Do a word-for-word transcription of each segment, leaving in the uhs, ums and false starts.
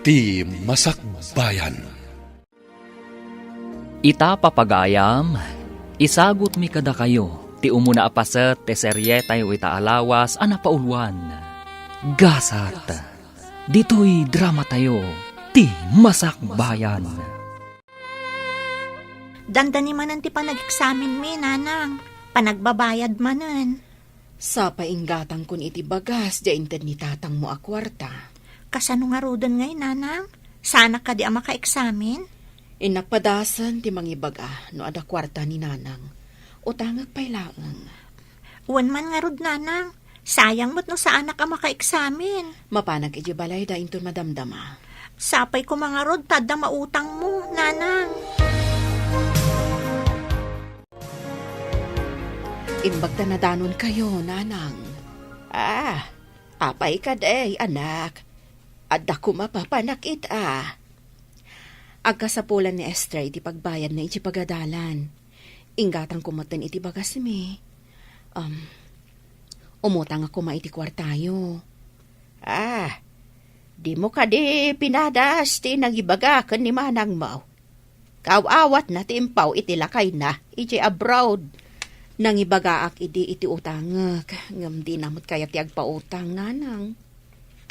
Ti Masakbayan. Ita, papagayam, isagutmi kadakayo ti umuna a paset ti serietayo ita a lawas a napauluan, Gasat. Ditoy dramatayo, Ti Masakbayan. Dandani manen ti panageksaminmi, nanang. Panagbabayad manen. Sapay inggatangkon iti bagas, diay inted ni tatangmo a kuarta. Kasano ngaruden ngay, nanang? Saanak kadi a makaeksamin? Innak padasen ti mangibaga no adda kuarta ni nanang. Utangek pay laeng. Wen man ngarud, nanang. Sayang met no saanak a makaeksamin. Mapanak iti balayda inton madamdama. Sapay koma ngarud ta adda mautangmo, nanang. Imbag ta nadanonkayo, nanang. Ah, apay kadi, anak? Adda koma papanak ita. Agkasapulan ni Esther iti pagbayadna iti pagadalan. Inggatangko metten iti bagasmi. Um, umutangak koma iti kuartayo. Ah, dimo kadi pinadas ti nangibaga ken ni manangmo? Kaaw-awatna ti impaw iti lakayna iti abroad. Nangibagaak idi iti utangek, ngem dina met kayat ti agpautang, nanang.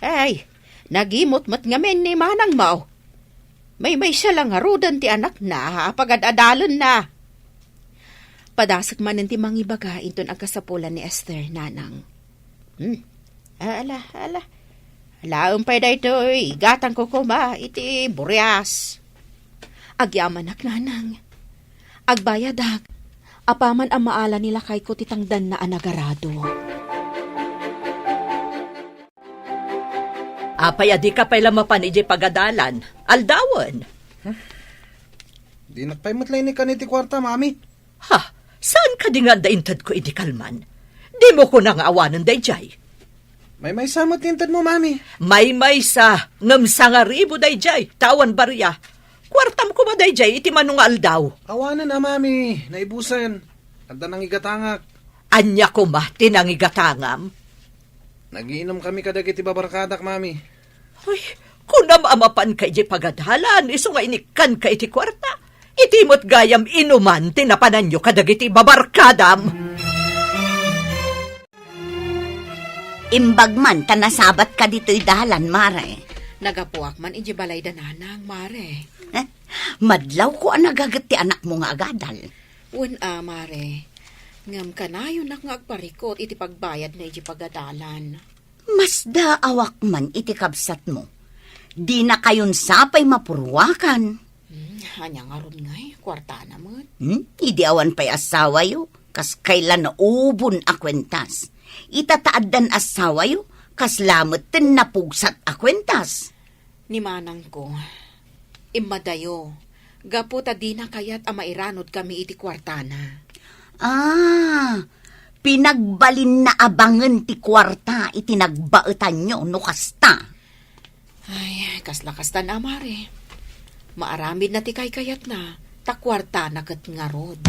Ay, nagimot met ngamin ni manangmo. Maymaysa la ngaruden ti anakna a pagad-adalenna. Padasek manen ti mangibaga inton agkasapulan ni Esther, nanang. Hmm. Ala, ala. Alaem pay daytoy, igatangko koma iti burias. Agyamanak, nanang. Agbayadak. Apaman a maala ni lakayko ti tangdanna a nagarado. Apay a dika pay la mapan idiay pagadalan? Aldawen. Dinak pay met la inikkan iti kuarta, Mami. Ha? Saan kadi nga adda intedko idi kalman? Dimo kuna nga awanen daydiay. Maymaysa met ti intedmo, Mami. Maymaysa, ngem sangaribu daydiay, ta awan baria. Kuartam koma daydiay iti mano nga aldaw. Awanen a, Mami, naibusen. Adda nangigatangak. Ania koma ti nangigatangam? Nagiinumkami kadagiti babarkadak, Mami. Ay, kunam a mapanka idiay pagadalan, isu nga inikkanka iti kuarta. Iti met gayam inuman ti napananyo kadagiti babarkadam. Imbag man ta nasabatka ditoy dalan, Mare. Nagapuak man idiay balayda nanang, Mare. Eh, madlawko a nagaget ti anakmo nga agadal. Wen a, Mare. Ngem kanayonak nga agparikut iti pagbayadna iti pagadalan. Masdaawak man iti kabsatmo. Dinakayon sapay mapurwakan. Hmm, ania ngarud ngay? Kuartana met. Hmm? Idi awan pay assawayo, kas kayla naubon a kuentas. Ita ta addan assawayo, kasla metten napugsat a kuentas. Ni manangko, immadayo, gapu ta dina kayat a mairanudkami iti kuartana. Ah, pinagbalinna a bangen ti kuarta iti nagbaetanyo no kasta. Ay, kasla kastan a, Mare. Maaramidna ti kaykayatna, ta kuartana ket ngarud.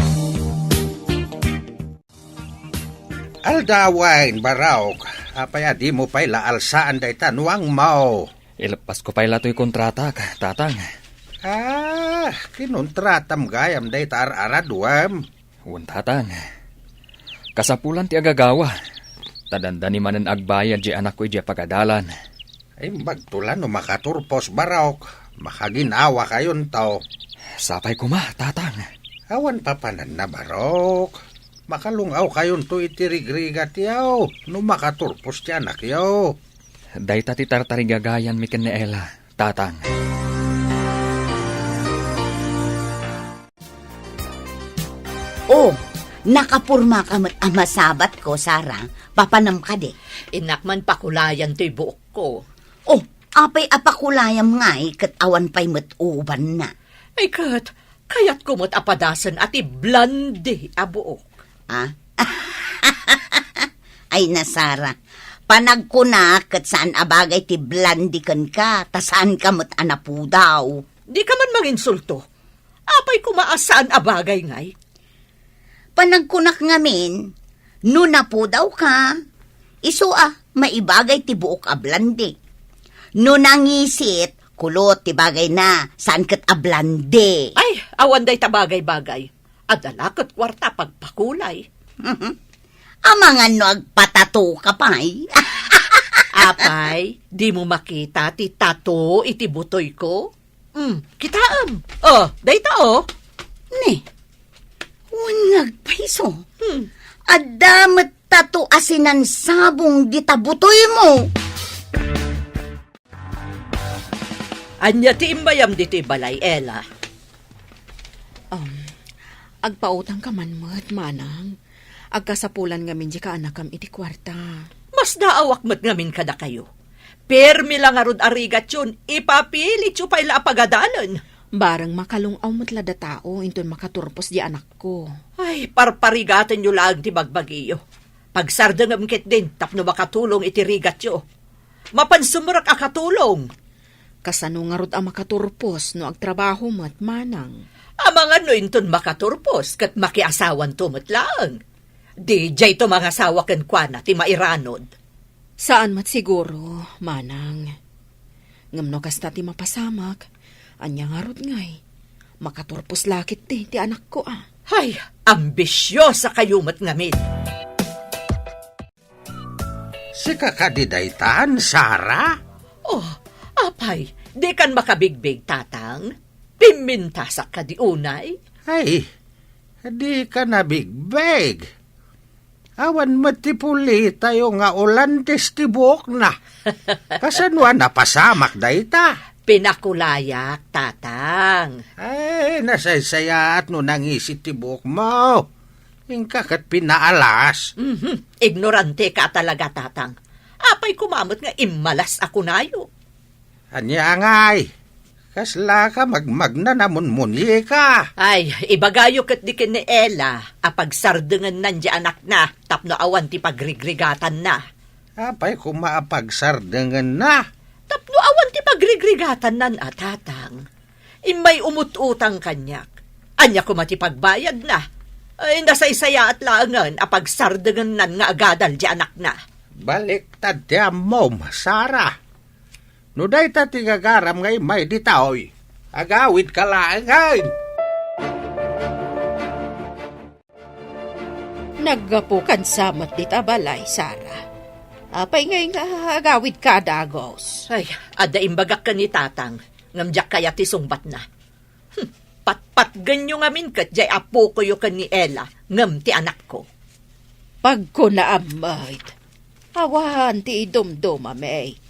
Aldawen, Barok. Apay a dimo pay la alsaan dayta nuangmo? Ileppasko pay la toy kontratak, Tatang. Ah, kinontratam gayam dayta ar-araduem? Wen, Tatang. Kasapulan ti agagawa, ta dandani manen agbayad diay anakko idiay pagadalan. Imbagto la no makaturpos, Barok. Makaginawakayonto. Sapay koma, Tatang. Awan papananna, Barok. Makalung-awkayonto iti rigrigatyo no makaturpos ti anakyo. Dayta ti tartarigagayanmi ken ni Ella, Tatang. Oh, nakapurmaka met a masabatko, Sara. Papanam kadi? Innak man pakulayan toy buokko. Oh, apay a pakulayam ngay ket awan pay met ubanna? Ay ket, kayatko met a padasen a ti blonde a buok. Ah? Ay, na, Sara. Panagkunak ket saan a bagay ti blonde kenka, ta saanka met a napudaw. Dika man manginsulto. Apay koma a saan a bagay ngay? Panagkunak ngamin, no napudawka, isu a maibagay ti buok a blonde. No nangisit, Kulot ti bagayna, saan ket a blonde. Ay, awan dayta bagay-bagay. Adda la ket kuarta pagpakulay. Amangan no agpatato ka pay. Apay, dimo makita ti tato iti butoyko? Hmm, kitaem. Oh, dayta, oh. Ni, wen nga agpayso. Hmm. Adda met tato a sinansabong dita butoymo. Ania ti immayam ditoy balay, Ella? Um, agpautangka man met, manang. Agkasapulan ngamin di kaanakam iti kuarta. Masdaawak met ngamin kadakayo. Permi la ngarud a rigatyon, ipapilityo pay la a pagadalen. Bareng makalung-aw met la datao inton makaturpos di anakko. Ay, parparigatenyo laeng ti bagbagiyo. Pagsardengem ketdin tapno makatulong iti rigatyo. Mapan sumrek a katulong. Kasano ngarud a makaturpos no agtrabaho met, manang? Amangan no inton makaturpos ket makiasawanto met laeng. Di diayto mangasawa kenkuana ti mairanod. Saan met siguro, manang. Ngem no kasta ti mapasamak, ania ngarud ngay? Makaturpos la ketdi ti anakko a. Hay, ambisiosa kayo met ngamin. Sika kadi daytan, Sara? Oh, apay, dikan makabigbig, tatang? Pimmintasak kadi unay? Ay, dika nabigbig. Awan met ti pulitayo nga Olandes ti buokna. Kasano a napasamak dayta? Pinakulayak, tatang. Ay, nasaysayaat no nangisit ti buokmo. Inka ket pinaalas. Mhm. Ignorante ka talaga, tatang. Apay koma met nga immalas a kunayo? Ania ngay? Kasla ka magmagna a munmunyika? Ay, ibagayo ketdi ken ni Ella a pagsardengennan di anakna tapno awan ti pagrigrigatanna. Apay koma a pagsardengenna? Tapno awan ti pagrigrigatannan a, tatang. Immay umut-utang kaniak. Ania koma ti pagbayadna? Ay, nasaysayaat laengen a pagsardengennan nga agadal di anakna. Baliktad ti ammom, Sara. No dayta ti gagaram nga immay ditoy, agawidka laengen. Naggapu kansa met dita balay, Sara. Apay ngay nga agawidka a dagus? Ay, adda imbagak ken ni tatang, ngem diak kayat ti sungbatna. Hmm, patpatgenyo ngamin ket diay apokoyo ken ni Ella, ngem ti anakko. Pagkunaam met, awan ti idumdumami.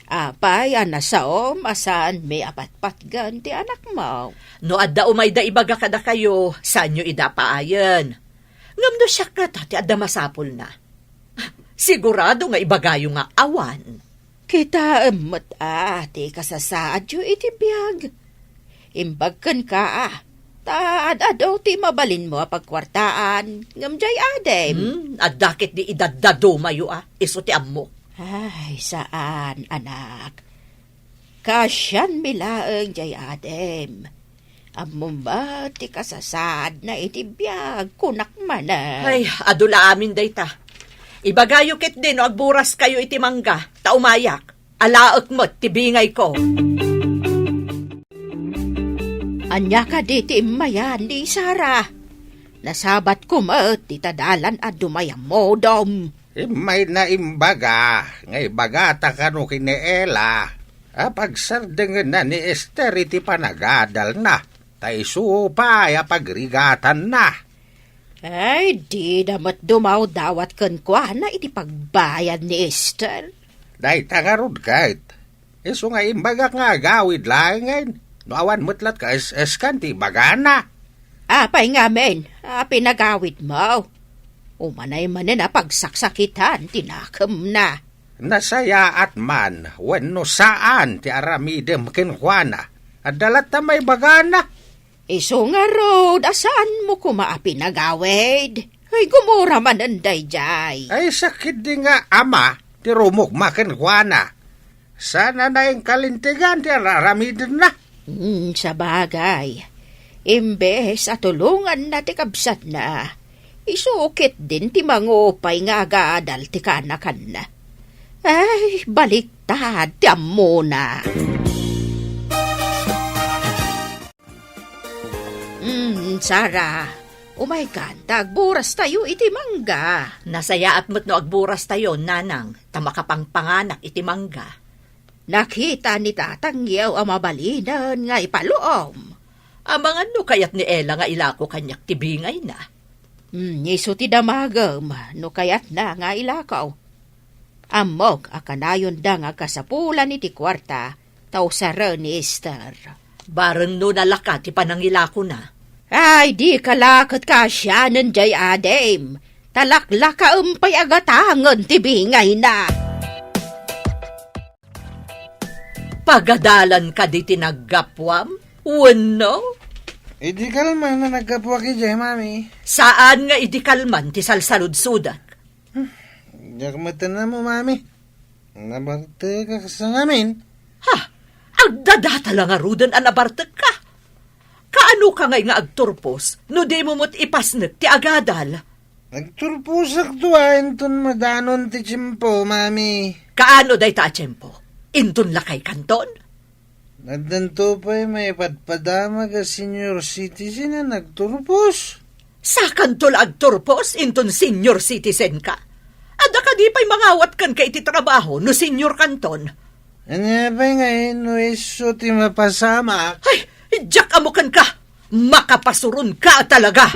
Apay a nasaom a saanmi a patpatgen ti anakmo? No adda umayda ibaga kadakayo, saanyo ida paayen. Ngem no siak ngata ti adda masapulna, sigurado nga ibagayo nga awan. Kitaem met a ti kasasaadyo iti biag. Imbag kenka a, ta ad-adu ti mabalinmo a pagkuartaan, ngem diay adim. Hmm, adda ketdi idaddadumayo a, isu ti ammok. Ay, saan, anak. Kaasianmi laeng diay adim. Ammom met ti kasasaadna iti biag, kunak manen. Ay, adu la amin dayta. Ibagayo ketdi no agburas kayo iti mangga, ta umayak. Alaek met ti bingayko. Ania kadi ti immayan ni Sara? Nasabatko met dita dalan a dumayammodom. Immayna imbaga nga ibagata kano ken ni Ella a pagsardengenna ni Ester iti panagadalna, ta isu pay a pagrigatanna. Ay, dida met dumawdawat kenkuana iti pagbayad ni Ester. Dayta ngarud ket, isu nga imbagak nga agawid laengen, no awan met latkaes-eskan ti ibagana. Apay ngamin a pinagawidmo? Umanay manen a pagsaksakitan ti nakemna. Nasayaat man wenno saan ti aramidem kenkuana, adda latta maibagana. Isu ngarud a saanmo koma a pinagawid? Ay, gumura manen daydiay. Ay, sakit di nga ama ti rumukma kenkuana. Sana na inkalintegan ti ar-aramidenna. Hmm, sabagay. Imbes a tulonganna ti kabsatna, isu ketdin ti mangupay nga agadal ti kanakanna. Ay, baliktad ti ammona. Hmm, Sara, umaykan ta agburas tayo iti mangga. Nasayaat met no agburas tayo, nanang, ta makapangpanganak iti mangga. Nakita ni tatangyo a mabalinen nga ipaluom. Amangan no kayat ni Ella nga ilako kaniak ti bingayna. Hmm, isu ti damagem no kayatna nga ilako. Ammok a kanayonda nga agkasapulan iti kuarta ta usaren ni Esther. Bareng no nalaka ti panangilakona. Ay, dika la ket kaasianen jay adim. Ta laklakaem pay a gatangen ti bingayna. Pagadalan kadi ti naggapuam? Wenno? Idi kalman a naggapuak idiay, Mami. Saan nga idi kalman ti salsaludsodek? Hmm, diak met ammo, Mami. Nabartekak sa ngamin. Ha? Agdadata la ngaruden a nabartekka? Kaano ka ngay nga agturpos no dimo met ipasnek ti agadal? Agturposak to a inton madanon ti tiempo, Mami. Kaano dayta a tiempo? Inton lakay kanton? Addanto pay maipadpadamag a senior citizen a nagturpos. Sakanto la agturpos inton senior citizen ka? Adda kadi pay mangawat kenka iti trabaho no senior kanton? Ania pay ngay no isu ti mapasamak? Ay, diak ammo kenka! Makapasuron ka talaga!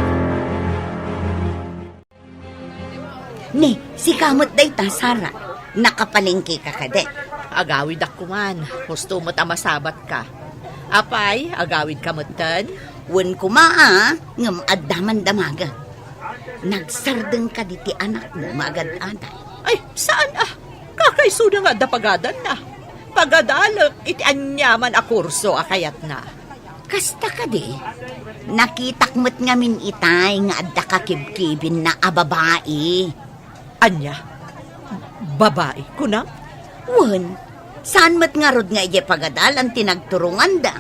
Ni, sika met dayta, Sara. Nakapalengke ka kadi? Agawidak kuman. Husto met a masabat ka. Apay, agawid ka metten? Wen kuma, a, ngem adda man damagen. Nagsardeng kadi ti anakmo nga agad-adal? Ay, saan a? Kakaisuna nga adda pagadanna. Pagadalek iti aniaman a kurso a kayatna. Kasta kadi, nakitak met ngamin itay nga adda kakibkibinna a babai. Ania? Babai, kunam? Wen, saan met ngarud nga idiay pagadalan ti nagturonganda,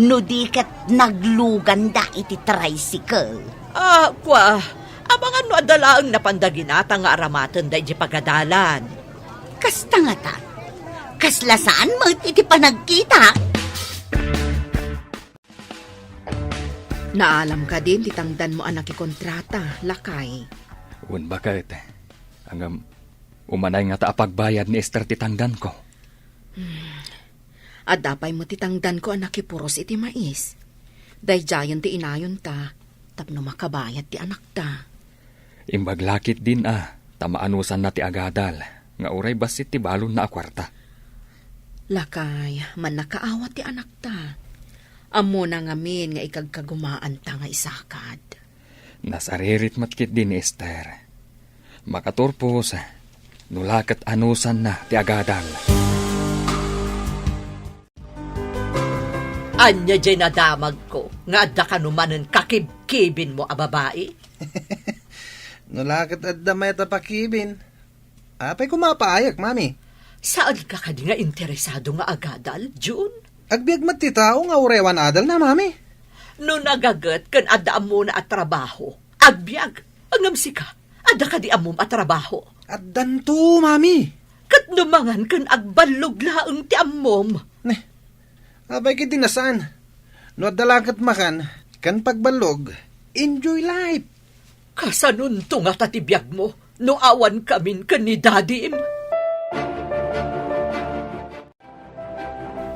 no di ket nagluganda iti tricycle. Ah, kua, amangan no adda laeng napanda ginatang nga aramatenda idiay pagadalan. Kasta ngata, kasla saan met iti panagkita? Naalam kadin ti tangdanmo a nakikontrata, lakay? Wen baket. Ngem, umanay ngata a pagbayad ni Esther ti tangdanko. Hmm. Adda pay met ti tangdanko a nakipuros iti mais. Daydiayen ti inayonta tapno makabayad ti anakta. Imbag la ketdin a, ta maanusanna ti agadal, nga uray bassit ti balonna a kuarta. Lakay, mannakaawat ti anakta. Ammona ngamin nga ikagkagumaanta nga isakad. Nasaririt met ketdi ni Esther. Makaturpos, no la ket anusanna ti agadal. Ania diay nadamagko nga adda kano manen kakibkibinmo a babai? No la ket adda mayat a pakibin, apay koma a paayek, Mami? Saanka kadi nga interesado nga agadal, Jun? Agbiag met ti tao nga uray awan adalna, Mami. No nagaget ken adda ammona a trabaho, agbiag. Ngem sika, adda kadi ammom a trabaho? Addanto, Mami. Ket no mangan ken agballog laeng ti ammom? Ne, apay ketdi a saan? No adda la ket makan ken pagballog, enjoy life. Kasanonto ngata ti biagmo no awan kamin ken ni Dadim?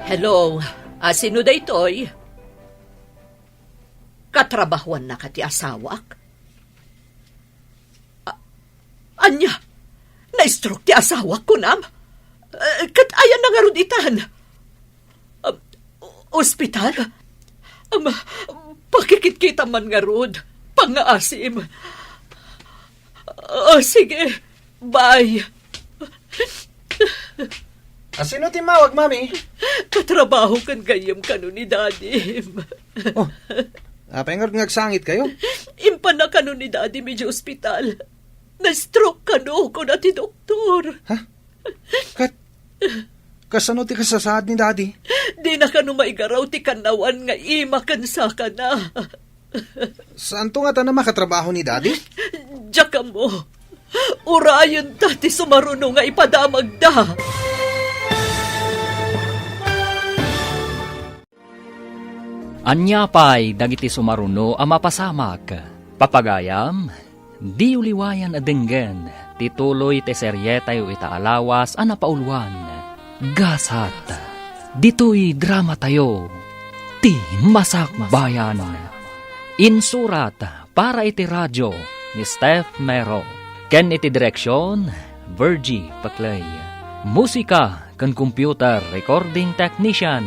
Hello, a, sino daytoy? Katrabahuannaka ti asawak? A-, ania? Na-stroke ti asawak, kunam? Eh, ket ayanna ngarud itan? Um, ospital? Um, pakikitkitam man ngarud. Pangngaasim. Ah, sige. Bye. A, sino ti immawag, Mami? Katrabaho ken gayyem kano ni Dadim. Oh, apay ngarud nga agsangitkayo? Impanna kano ni Dadim idiay ospital. Na-stroke kano, kuna ti doktor. Ha? Ket, kasano ti kasasaad ni Dadi? Dina kano maigaraw ti kannawan nga ima ken sakana. Saanto ngata a makatrabaho ni Dadi? Diak ammo. Urayenta ti sumaruno nga ipadamagda. Ania pay dagiti sumaruno a mapasamak? Papagayam, diyo liwayan a denggen ti tuloy ti serietayo ita a lawas a napauluan, Gasat. Ditoy dramatayo, ti Masakbayan. Insurat para iti radio ni Steph Mero, ken iti direksion, Virgie Paclay. Musika ken computer recording technician,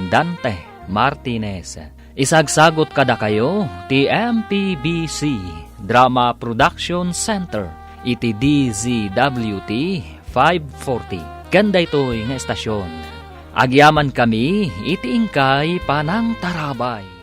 Dante Martinez. Isagsagot kadakayo ti M P B C Drama Production Center iti D Z W T five forty. Ken daytoy nga estasyon, agyamankami iti inkay panangtarabay.